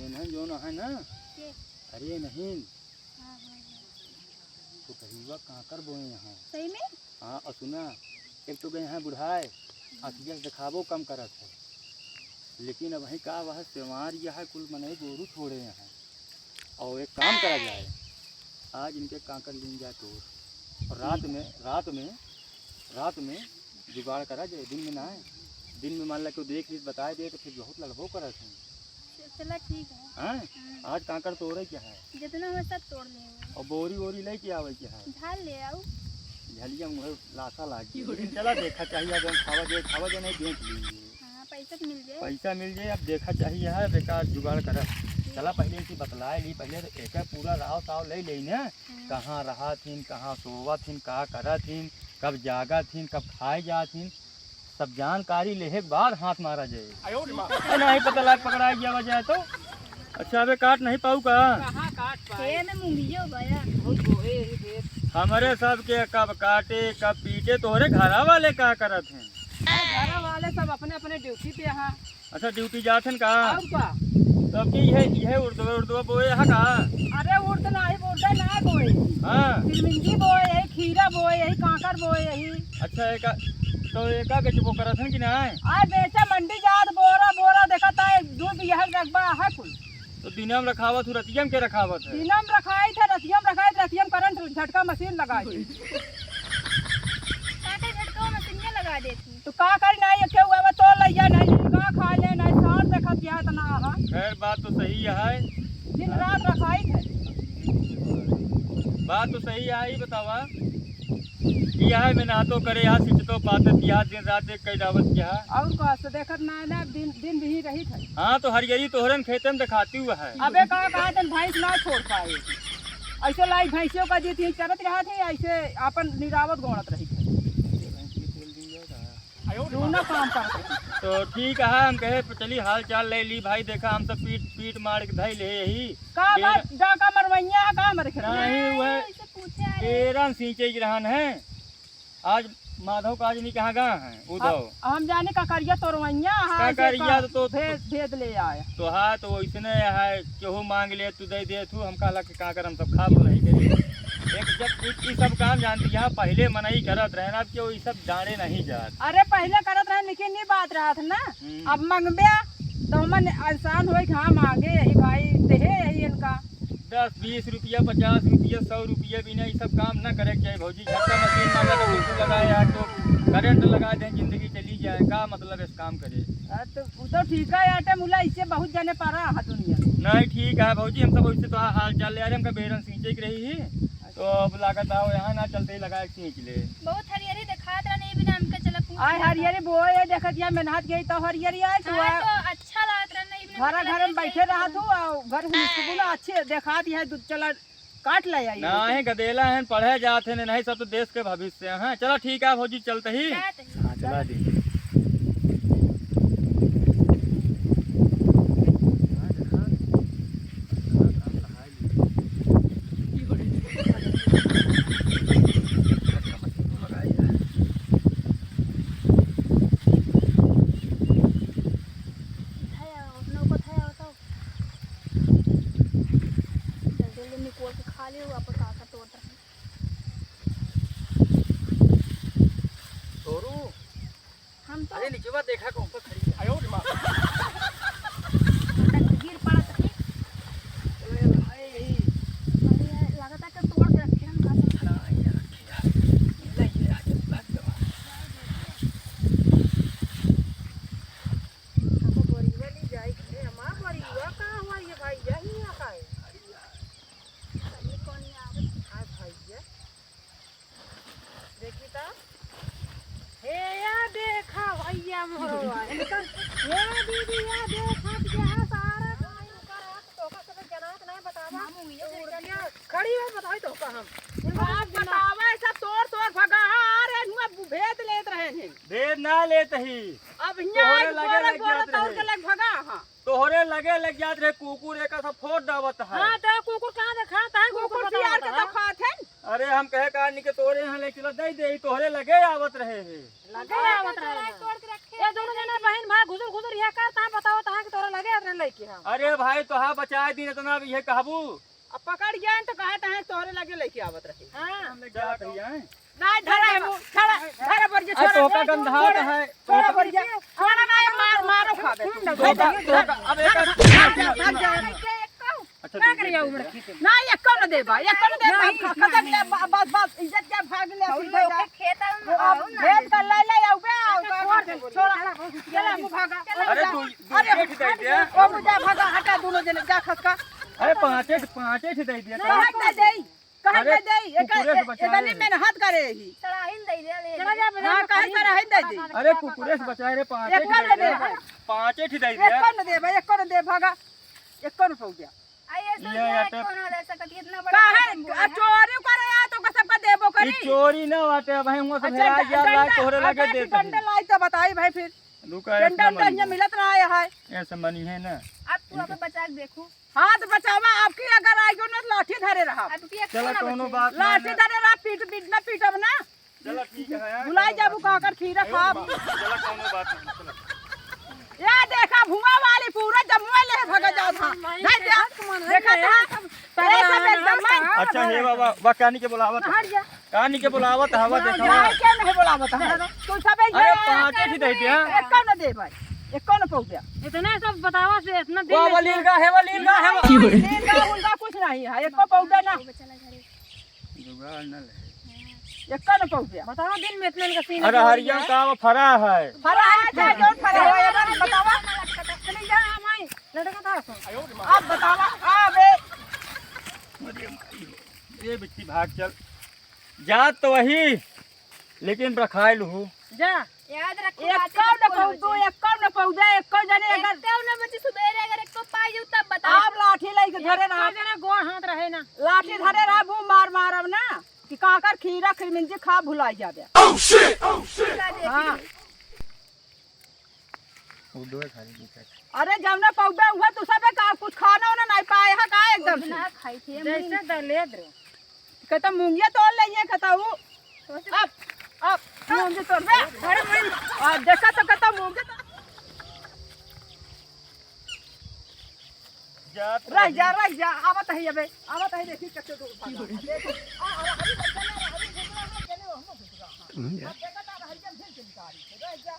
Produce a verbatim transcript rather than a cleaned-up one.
नहीं, जो ना है ना। के? अरे नहीं। हाँ, हाँ, हाँ। तो कहिवा कांकर बोए यहाँ। सही में? हाँ, और सुना, एक तो गए हैं बुढ़ाए, आँखिया से देखावो कम करत है। लेकिन अबहीं का वह सेवार यह है, कुल मनई गोरू छोड़े हैं। और एक काम करा जाए, आज इनके कांकर लीन जाए तोर। और रात में, रात में, रात में जुगाड़ करा जाए, दिन में ना है। दिन में मान ला केहू देख ली, बताए दे तो फिर बहुत लड़बो करत हैं। चला ठीक है। हाँ? हाँ। आज कांकर तोड़े क्या है? जितना हो सब तोड़ लेंगे। और बोरी वोरी लेके आवे क्या है? झाल ले आऊ। झलिया में वह लाशा लाग गई। लेकिन चला देखा चाहिए, आज हम खावा जाए, खावा जाए नहीं बेच लेंगे। हाँ, पैसा तो मिल जाए। पैसा मिल जाए, अब देखा चाहिए है, बेकार जुगाड़ करत। ठीक। चला पहले इनकी बतलाए ली, पहले तो एक पूरा राव साव ले लेई ना। हम्म। कहाँ रहत हिन, कहाँ सोवत हिन, का करत हिन, कब जागत हिन, कब खाए जात हिन, सब जानकारी लेहे के बाद हाथ मारा जाए। आयो रे माँ। ए, नहीं पता लाग पकड़ा गया वजह तो। अच्छा, अबे काट नहीं पाऊ का? कहाँ काट पाए? हे में मुंगियो गया। बहुत गोहे ही देर। हमरे सब के कब काटे, कब पीटे, तोहरे घरा वाले का करत हैं? अरे, घरा वाले सब अपने अपने ड्यूटी पे हैं। अच्छा, ड्यूटी जात हन का? और का? तब की यह, यह उर्दवा, उर्दवा बोए है का? अरे, उर्द नाही, उर्द ना बोए। हाँ। तिरमिंजी बोए, यही खीरा बोए, यही कांकर बोए, यही। अच्छा, एका, तो एका बेचबो करत हन कि नाही? आ, बेचा मंडी जात, बोरा, बोरा देखत है, दूध यह रखबा है कुल। तो दिनम रखावत हूँ, रतियम के रखावत है? दिनम रखाई थे, रतियम रखाई थे, रतियम करंट झटका मशीन लगाई थे। काटे झटका मशीनिया लगा देती। तो का करी, नाही केहू आवे तो लइया, नाही का खा ले, नाही सार देखत या तना आहा। खैर, बात तो सही है। दिन रात रखाई थे। बात तो सही है, ई बतावा। ई है मेहनतो करे, यहाँ सिंचतो पातत, यहाँ दिन रात एक कई डावत क्या। और का से देखत ना, ना दिन, दिन भी रही थे। हाँ, तो हरियरी तोहरन खेते में दिखाती हुआ है। अबे का कहा तन भैंस ना छोड़ पाए। ऐसे लाई भैंसियों का जीत यही चरत रहा थे, ऐसे अपन निरावत गोणत रही थे। दोनों काम करते हैं। तो ठीक है, हम कहे चली हाल चाल ले ली भाई, देखा हम सब पीट, पीट मार के धई ले यही। का बेर- बात, जा का मरवैया है, का मर खेत? नहीं, वह ऐसे पूछे, अरे। बेरन सींचे के रहन है। आज माधव का आज नहीं कहाँ गा है, उधव। हम, हम जाने ककरिया तोरवैया है, ऐसे ककरिया का तो, तो भेद, भेद ले आए। तो हाँ, तो वैसने है, केहू मांग ले, तू दे दे, तू हम कहला के का कर, हम सब खाब नहीं करी। एक जब कुछ ई सब काम जानती है, पहले मनई करत रहे ना, अब केहू ई सब जाने नहीं जात। अरे पहले करत रहे, लेकिन ई बात रहत ना, हम्म। अब मंगबे तो मन इंसान होई कि हाँ मांगे यही भाई, देहे यही इनका। दस, बीस रुपया, पचास रुपया, सौ रुपया बिना ई सब काम ना करे के चाही भौजी। झटका मशीन मांगा तो बिल्कुल लगाए यार, तो करंट लगा दे, जिंदगी चली जाए, का मतलब इस काम करे? हाँ, तो उ तो ठीक है यार, मुला इससे बहुत जने पारा है दुनिया में। नहीं, ठीक है भौजी, हम सब वैसे तो हाल चाल ले आ रहे, हमका बेरन सींचे के रही ही। तो अब लागत आओ यहाँ ना चलते ही लगा एक सींच ले। बहुत हरियरी दिखात रहने, ये बिना हमके चला पूछ आय लेता। हरियरी बोए, ये देखत या मेहनत गई तो हरियरी आए तो हाँ, आ। तो अच्छा लागत रहने, ये बिना घर, मतलब घर में ऐसे बैठे रहा तू, आ घर में सुकून अच्छे दिखात है, दूध चला काट ले आई। नहीं, गदेला हैं, पढ़े जात हैं, नहीं सब तो देश के भविष्य हैं। चला ठीक है भौजी, चलते ही। जात ही। हाँ, चला दी। जल्दी जल्दी निकोल के खा लियो, अपन का का तोड़त रहे। तोरू। हम तो अरे निचवा देखा कौन पर खड़ी है। आयो रे माँ। गिर पड़ा था। अरे भाई। अरे लगा था कि तोड़ के रखे हम का सब। ना, ये रखे यार। ले, ये आ, ये भाग जाओ। हमको बोरीवा ले जाए के, हमार बोरीवा कहाँ हुआ ये भाई, यही यहाँ का है। अरे कौन यहाँ? हाँ भैया, देखी तो। हे या देखा भैया मोरवा, इनका, हे दीदी या देखा, यह सारा काम इनका रात तोका सब जनात नहीं बतावा। मामू, ये तो उड़ गया। खड़ी हो, बताई तोका हम। इनका आप बतावा, ऐसा तोड़ तोड़ भगा, हाँ, अरे, हुआ भेद लेत रहे हैं। भेद ना लेत ही। अब हियाँ तोहरे आके लगे बोरा, लग बोरा जात तोड़ रहे। के लग भगा, हाँ। तोहरे लगे लग जात रहे कुकुर, एक ऐसा फोड़ डावत है। हाँ, तो कुकुर कहाँ देखा? कहाँ कुकुर कुकुर बतावा सियार के बतावा? तो खात है। अरे हम कहे का निके तोरे यहाँ लेके चला, दे दे, तोहरे लगे आवत रहे हे। लगे आवत रहे हैं। तोड़ के रखे ये दोनों जना बहिन भाई घुसुर घुसुर यह करत हैं, बताओ तहाँ कि तोहरे लगे आवत रहे लइके हम। अरे भाई तोहा बचाए दिन इतना भी ये कहबू। अब पकड़ गया तो कहा तहाँ तोहरे लगे लइके आवत रहे। हाँ। हम ले जात ही हैं। नहीं, धरा है मुँह, धरा, धरा पर जे अरे छोड़ा, तोहका छोड़ा, गंधात छोड़ा, है, छोड़ा तोहका पर जे, छोड़ा ना, ये मार, मारो खाबे तू। तोहका, तोहका, अब एक भाग जा, भाग जा। अच्छा, का दे, करिया दे, उमड़ दे। खींचे? ना, ये कौन देबा, ये कौन देबा? नहीं, खतम नहीं। दे, ब-, बस, बस, इज्जत के भाग ले, हम सीधा लोग जा। के खेत में वो अब आओ ना। भेद कर ले, ले, आओ बे, आओ, अच्छा, छोड़ दे। छोड़ा, चला, मुँह भागा। अरे, अरे, दो, दो अरे, पेट दे दे। ओ, मुझे भागा, हटा, दोनों जने, जा खसका। अरे, पाँचे, पाँचे ठे दे दिया, नहीं, कहाँ? हट दे, दे। कहाँ अरे, दे दे? ये कुकुरे से बचा इतनी ले। मेहनत करे ही। चढ़ाई न दे दे, ले चढ़ा ले। जा, हाँ, बजा, काहे खरीद। चढ़ाई दे दे? अरे, कुकुरे से बचाए रे, पाँचे एक ठे कर दे दे दे। भाई। पाँचे ठे दे एक दे। कर दे भाई, एक कर दे भागा। एक कर पौ गया। आ, ये तो ये यार, आटे कौन हो रहा है, सकत इतना बड़ा काहे? आटे मुँह आ, है। चोरी करे आ, तो का सबका देबो ई करी? चोरी ना बाटे, भाई, हुआं से अच्छा, हेरा ड-, गया, लाई डंडा, तोहरे लगे अच्छा, देत डंडा ही। लाई तो बताई भाई फिर। रुका, डंडा, ऐसे ना डंडा मनी। मिलत ना आया है। ऐसे मनी है ना। अब तू अपन बचा के देखू। हाथ बचावा, आपकी अगर आइगो ना, लाठी धरे रहा। अब की चला, कौनो बात ना, लाठी ना। धरे रहा, पीट, पीट ना, पीटब ना। चला, ठीक है, हाँ, भुलाई चलो, जाबू, बात कहकर खीरा नहीं। खाब। चला, कौनो बात नहीं, चला। या देखा, भुआ वाली पूरा जमुआ ले भगा जात हा। नहीं, नहीं, देखा, देखा, देखा, देखा, देखा, देखा, देखा, देखा, अच्छा, हे बाबा, बा, कानी के बुलावत? हट जा। कानी के बुलावत हवा, बुलाओ, देखा। जाए क्या नहीं बुलावत है? तू सब एक अरे, जने पाँचे ठे दे दिया। एक कौन दे भाई? एक कौन पौ गया? इतना सब बतावा से इतना दिन वाह, वाह, लेके लीलगा है, वाह, लीलगा है, वाह। लीलगा उलगा कुछ नहीं है, एक को पौ गया ना। जुगाड़ न ले। एक कौन पौ गया? बतावा दिन में इतना इनका सीन अरे, है। हरिया का वो फरा है। फरा है, चाहे जो फरा है, ये बात बतावा। चली जा, हम आई। लड़का था सो। अब बतावा, हाँ बे। अरे माई हो। ए बिट्टी, भाग चल। जात तो वही, लेकिन रखाइल हूँ। जा। याद रखो, एक बात कौ न मत पौ बोलो दो, जी। एक कौ न पौ दे, एक कौ जने अगर एक कौ न बची, सुबेरे अगर एक को पाई जाऊ तब बताओ। आप लाठी लेके धरे रहा। एक जने गोड़ हाथ रहे ना। लाठी धरे रहा, वो मार मारब ना कि काकर खीरा खिरमिंजी खा भुलाई जाबे। Oh shit! Oh shit! का देखी? हाँ। वो दो खाली दिखा। अरे जौना पौबे हुआ तू सबे का कुछ खाना वाना नहीं पाए है का एकदम से? ना खाई थी हम। जैसे दलेद रे। कहता मूंगिया तोड़ लेइए कहता हूँ। अब, अब मूंगी तोड़ बे। अरे भाई, आ, देखा तो कहता मूंगी तोड़। जात रह जा, रही। रह जा, आवत है अबे, आवत है, देखी कच्चे दूर भागा। देखो, आ, आ, अभी बच्चा ना, अभी घुसरा ना, चले, हम घुसरा। हम्म, जा। अब देखा था, हरिया भेल के निकाली, रह जा।